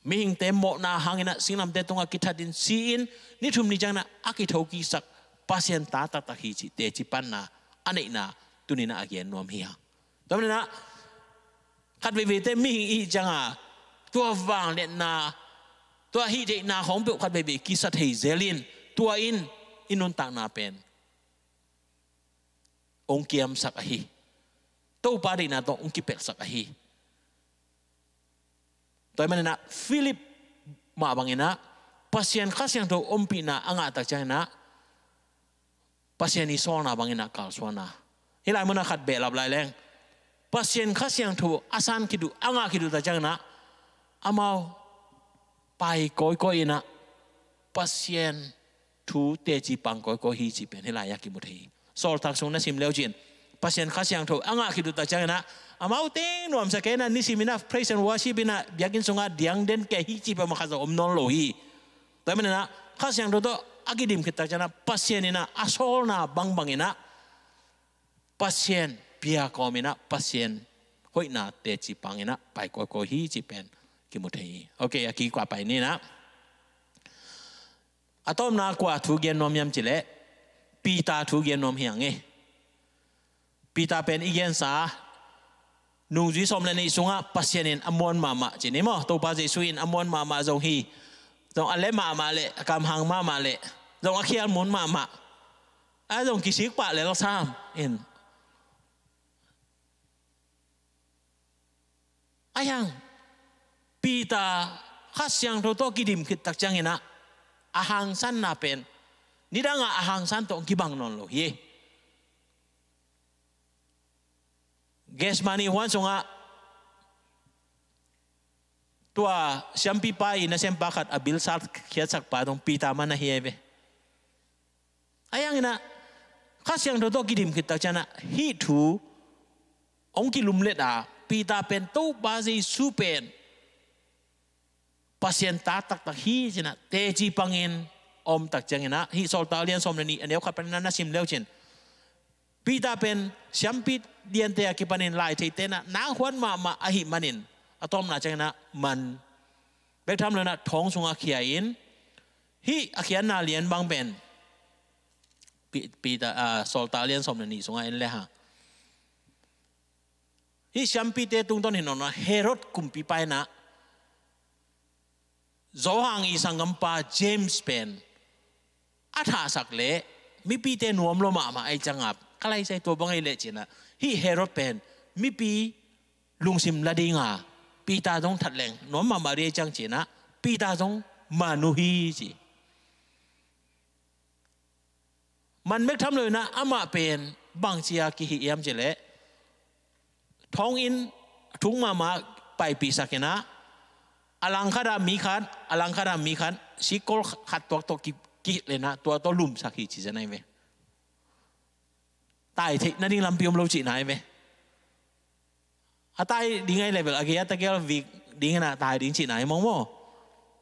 Mihingte mawhna hangin ah singlamteh tungah kithatin si-in ni thum ni ciangin ah a kithokisak Pasian ta taktak hi cih teci panna a neihna tuni in ah a gen nuam hi hang. Tua manin ah khat veiveite mihing i hih ciangin ah tua vangliatna, tua hih theihna khong peuh khat veivei kisa thei zel in, tua in i nuntakna pen hong kiamsak ahi. Topa deihna tawh hong kipelhsak ahi. Tua ahih manin ah Philip mah bangin ah Pasian Kha Siangtho ompihna a ngah tak ciangin ah Pasian i sawlna bangin ah kalsuanna. Hih lai munah khat behlap lai leng, Pasian Kha Siangtho a san khit uh, a ngah khit uh tak ciangin ah amau pai kawikawi in ah Pasian thu teci pang kawikawi hi cih pen hih lai-ah kimu thei hi. Sawltak sung na sim leu cin, Pasian Kha Siangtho a ngah khit uh tak ciangin ah amau teng nuamsa kei in ah, nisim in ah praise and worship in ah biakinn sungah diang den kei hi cih pen mah khat zong om nawn lo hi. Tua ahih manin ah Kha Siangtho tawh a kidim khit tak ciangin ah Pasian in ah a sawlna bangbang in ah Pasian pia kawm in ah Pasian hoihna teci pang in ah pai kawikawi hi cih pen kimu thei hi. Ok, a kikua pai ni in ah. A tawpna kua thu gen nuam hiam cih leh Peter thu gen nuam hi hang e. Peter pen i gensa nungzui sawm le nih sungah Pasian in a muan mahmah ci ni maw, Topa Jesu in a muan mahmah zong hi. Zong a leh mahmah leh, a kamhang mahmah leh, zong a khial mun mahmah, a zong kisik pah lel sam in. Ahi hang Peter Kha Siangtho tawh kidim khit tak ciangin ah a hangsanna pen nidangah a hangsan tawh kibang nawn lo hi. Gethsemane huan sungah tua siampipa i nasempa khat a bilsat khiatsakpa zong Peter mah na hi ei ve. Ahi hangin ah Kha Siangtho tawh kidim khit tak ciangin ah hih thu hong kilumlet a, Peter pen Topa Jesu pen Pasian ta taktak hi ci-in ah teci pangin om tak ciangin ah, hih Sawltak lian sawm le nih a neu khat panin ah na sim leu cin, Peter pen siampi liante a kipanin laitheite in ah nakhuan mahmah ahih manin a tawpna ciangin ah man bek tham lo in ah thong sungah khia in, hih a khiatna lian bang pen Pi-, Peter, ah, Sawltak lian sawm le nih sungah en le hang, hih siampite tungtawn hi nawn lo in ah Herod kumpipa in ah Johan i sanggampa James pen a thahsak leh mipite nuam lua mahmah ahih ciangin, ka laisai tua bang ahih leh ci-in ah hih Herod pen mipi lungsim la ding a, Peter zong that leng nuam mahmah ding ahih ciang ci-in ah Peter zong man uh hi ci. Man bek tham lo in ah amah pen bangci a kihih hiam cih leh, thong in thuk mahmah paipihsak in ah, a langkhat ah mi khat, a langkhat ah mi khat, sikkol khat tuak tawh ki, kihilh in ah tua tawh lumsak hi ci zen ahi ve. Tai theih nading lampi om lo cihna ahi ve. A tai ding ahih leh bel a gei a tegel vik ding in ah tai ding cihna hi mawk maw.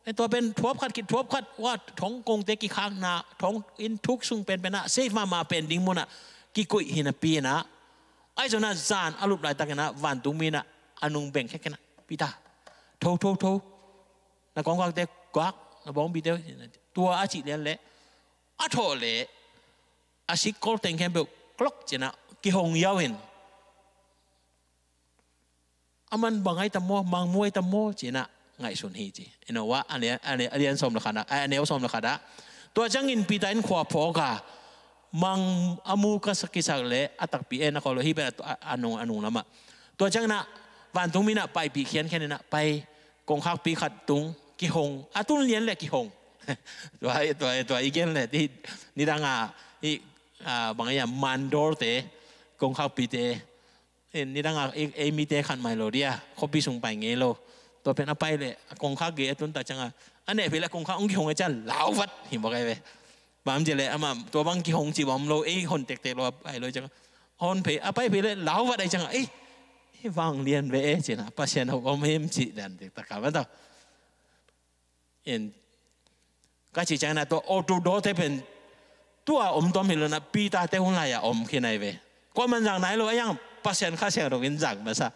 E, tua pen thuap khat khit thuap khat, wa, thong kongte kikhakna, thong in thuk sung penpen ah safe mahmah pen ding mun ah kikoih hi napi in ah, ahi zongin ah zan a lup laitak in ah vantung mi in ah a nung beng khek in ah, Peter, "Tho, tho, tho. Na kongkhakte guak, na bawngpite," tua a cih lian leh a thawh leh a sikkol teng khempeuh klok ci-in ah kihong yau in, "Aman bang ai tam maw, mangmu ai tam maw?" ci-in ah ngaihsun hi ci. Eno ah a neu, a neu, a neu sawm le khat ah, a neu sawm le khat ah, "Tua ciangin Peter in khua phawk a, mang a mu ka sak, kisak leh a takpi e, na khawl lo hi pen a, a, a nung, a nung lam ah. Tua ciangin ah vantungmi in ah paipih khiankhian in ah pai, kongkhakpi khat tung, kihong, a tun lian leh kihong." Tua, tua, tua i gen leh, ti, nidang a, i, a, bang a, mandorte, kongkhakpite, eh, nidang a, ei, ei mite khat mai lo dia, khuapi sung pai ngei lo. Tua pen a pai leh a kongkhak gei a tun tak ciang a, a neh phei leh a kongkhak hong kihong a, ciang lauvat hi mawk ai ve. Bang ci leh amah tua bang kihong cih bang om lo, ei hon tektek lo a pai lo ciang a, hon phei, a pai phei leh lauvat ai ciang a, "Ei, ei vanglian ve e," ci-in ah, "Pasian hong om him," ci dan tektek a, mah tawh. In, ka cih ciangin ah tua Outdoor Door-te pen tua om tuam hi lo-in ah Peter-te hun lai-a om khin ai ve. Kuaman zang nai lo, a hiang Pasian Kha Siangtho in zang masa.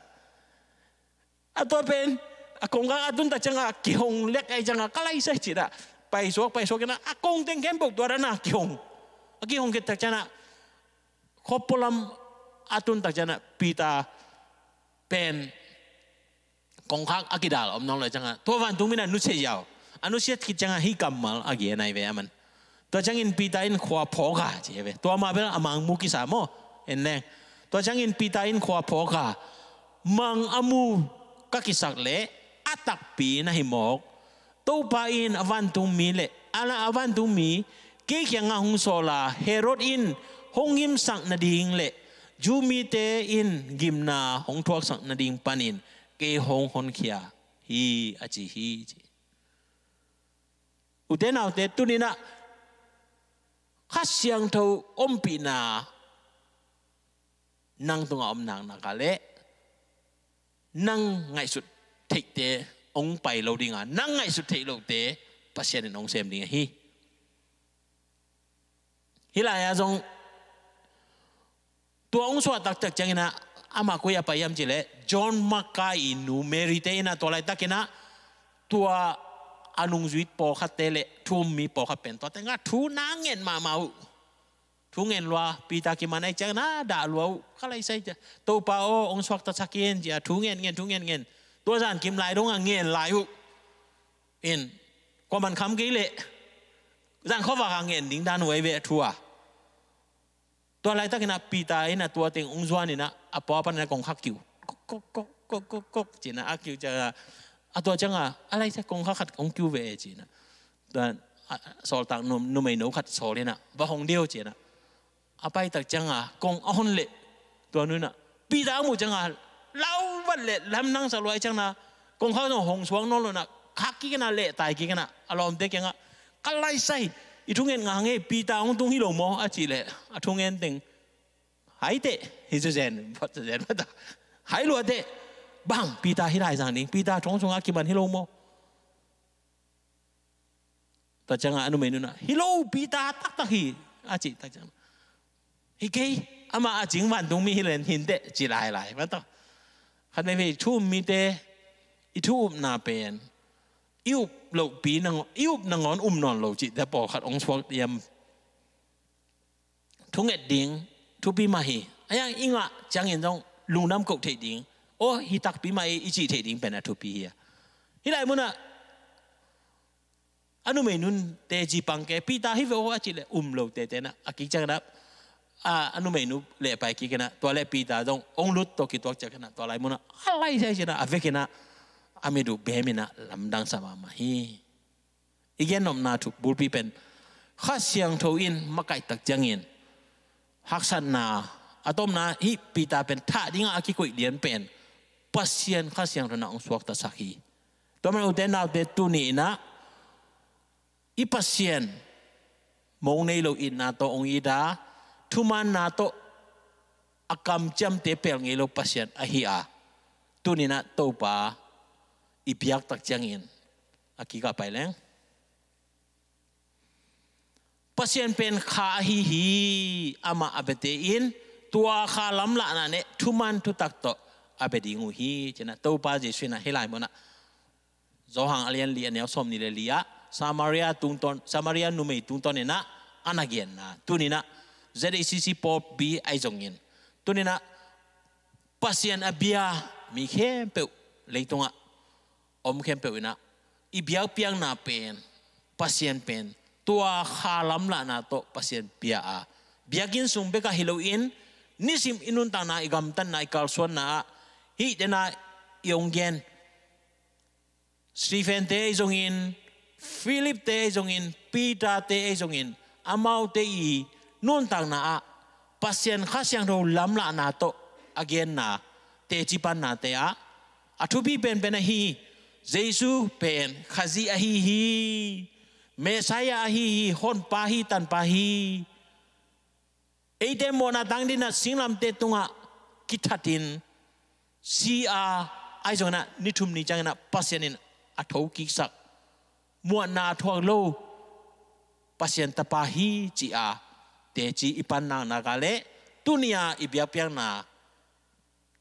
A tua pen a kongkhak a tun tak ciang a kihong lek ai ciang a, "Ka lai sai," ci-in ah paisuak, paisuak in ah a kong teng khempeuh tua dan a kihong. A kihong khit tak ciang a, khuapualam a tun tak ciang a Peter pen kongkhak a kidal om nawn lo ciang a, tua vantungmi in ah nusia ziau. A nusiat khit ciang a hih kammal a gen ai ve aman. "Tua ciangin Peter in khua phawk a," ci hi ve. Tua mah bel a mangmu kisa maw? En leng. "Tua ciangin Peter in khua phawk a, mang a mu ka kisak leh a takpi na hi mawk. Topa in a vantungmi leh, a la, a vantungmi kei kiangah hong sawl a, Herod in hong gimsak nading leh Jew mite in gimna hong thuaksak nading panin kei hong honkhia hi," a ci hi ci. Ute naute, tuni-in ah Kha Siangtho ompihna nang tungah om naknak a leh nang ngaihsut theihte hong pai lo ding a, nang ngaihsut theih lohte Pasian in hong sem ding ahi. Hih lai-ah zong tua hong suah taktak ciangin ah amah koi-ah pai hiam cih leh John Mark i nu Mary-te in ah tua laitakin ah tua a nungzui pawlkhatte leh thu-um mi pawlkhat pen tua tengah thu na ngen mahmah uh. Thu ngen lua, Peter kiman ahih ciangin ah dah lua uh. "Ka lai sai," ci-a, "Topa aw, hong suaktasak in," ci-a thu ngen ngen, thu ngen ngen. Tua zan kim lai dong a ngen lai uh. In, kuaman kham kei leh zan khuavak a ngen ding dan uh ahi ve a thu a. Tua laitakin ah Peter in ah tua teng hong zuan in ah a pua pan in ah kongkhak kiu. "Kok, kok, kok, kok, kok, kok," ci-in ah a kiu ciang a, a tua ciang a, "A lai sai, kongkhak khat hong kiu ve e," ci-in ah. Tua, a, sawltak nu, numeino khat sawl in ah, "Va hong dih o," ci-in ah a pai tak ciang a kong a hon leh tua nu in ah Peter a muh ciang a lauvat leh lamdang sa lua ahih ciangin ah kongkhak zong hong suak nawn lo-in ah khak kik in ah lehtai kik in ah a lawmte kiangah, "Ka lai sai, i thu ngen ngah hang e, Peter hong tung hi lo maw?" a cih leh a thu ngen teng hai teh, hi zazen, phot zazen, phot a, hai lua teh. "Bang, Peter hih lai zang ding, Peter thong sungah kiman hi lo maw?" Tua ciang a a numeinu in ah, "Hi lo, Peter taktak hi," a cih tak ciang a, "Hi kei, amah a cing vantungmi hi leng hi inteh," ci lailai mah tawh. Khat veivei thu-um mite i thu-upna pen i up lohpi nangawn, i up nangawn um nawn lo cihte pawlkhat hong suak diam. Thunget ding thupi mah hi. A hiang i ngah ciangin zong lungdam koh theih ding, aw, hi takpi mah i, i cih theih ding pen a thupi hi a. Hih lai munah a numeinu in te zipang ke, "Peter hi ve aw," a cih leh um lo tete in ah, a kik ciangin ah a, a numeinu lehpai kik in ah, tua leh Peter zong hong lut tawh kituak ciangin ah, tua lai munah a lai sai ci-in ah a vek in ah a mit uh bem in ah lamdang sa mahmah hi. I gennopna thu bulpi pen Kha Siangtho in makaih tak ciangin haksatna, a tomna hih Peter pen thah dingah a kikoih lian pen Pasian Kha Siangtho in ah hong suaktasak hi. Tua man ute naute, tuni in ah i Pasian mong nei lo itna tawh hong it a, thumaanna tawh a kamciamte pelh ngei lo Pasian ahi a, tuni in ah Topa i biak tak ciangin a kikah pai leng, Pasian pen kha ahi hi. Amah a biate in tua kha lamlahna leh thuman thutak tawh a bia ding uh hi, ci-in ah Topa Jesuh in ah hih lai munah Johan a lian li a neu sawm ni le li ah Samaria tungtawn, Samaria numei tungtawn inah a na genna. Tuninah Z A C C pawlpi ahi zongin, tuninah Pasian a bia mi khempeuh, leitungah om khempeuh inah i biakpiakna pen, Pasian pen tua kha lamlahna tawh Pasian bia a, biakinn sung bekah hi loin nisim i nuntakna, i gamtatna, i kalsuanna ah hih dena i hong gen Stephen-te ahi zongin, Philip-te ahi zongin, Peter-te ahi zongin, amaute i nuntakna ah Pasian Kha Siangtho lamlahna tawh a genna teci pannate ah a thupi penpen ahi, Jesu pen Khazih ahi hi, Messiah ahi hi, Honpa hi, Tanpa hi. Eite mawhna tang dinah singlamteh tungah kithatin si a, ahi zonginah ni thum ni cianginah Pasian in a thokiksak, muanna a thuak lo Pasian Tapa hi ci a teci i pan naknak a leh tuni-a i biakpiakna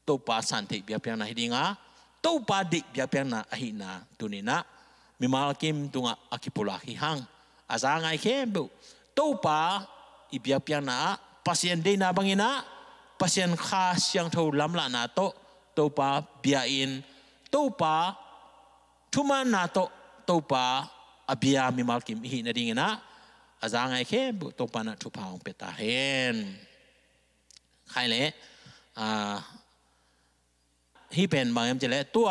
Topa santheih biakpiakna hi dinga, Topa deih biakpiakna ahihna tuninah mimal kim tungah a kipulak hi hang. A za ngai khempeuh Topa i biakpiakna ah Pasian deihna banginah Pasian Kha Siangtho lamlahna tawh Topa bia-in, Topa thumanna tawh Topa a bia mimal kim i hih nadinginah a za ngai khempeuh Topa na thupha hong pia ta hen. Khai leh, ah, hih pen bang hiam cih leh tua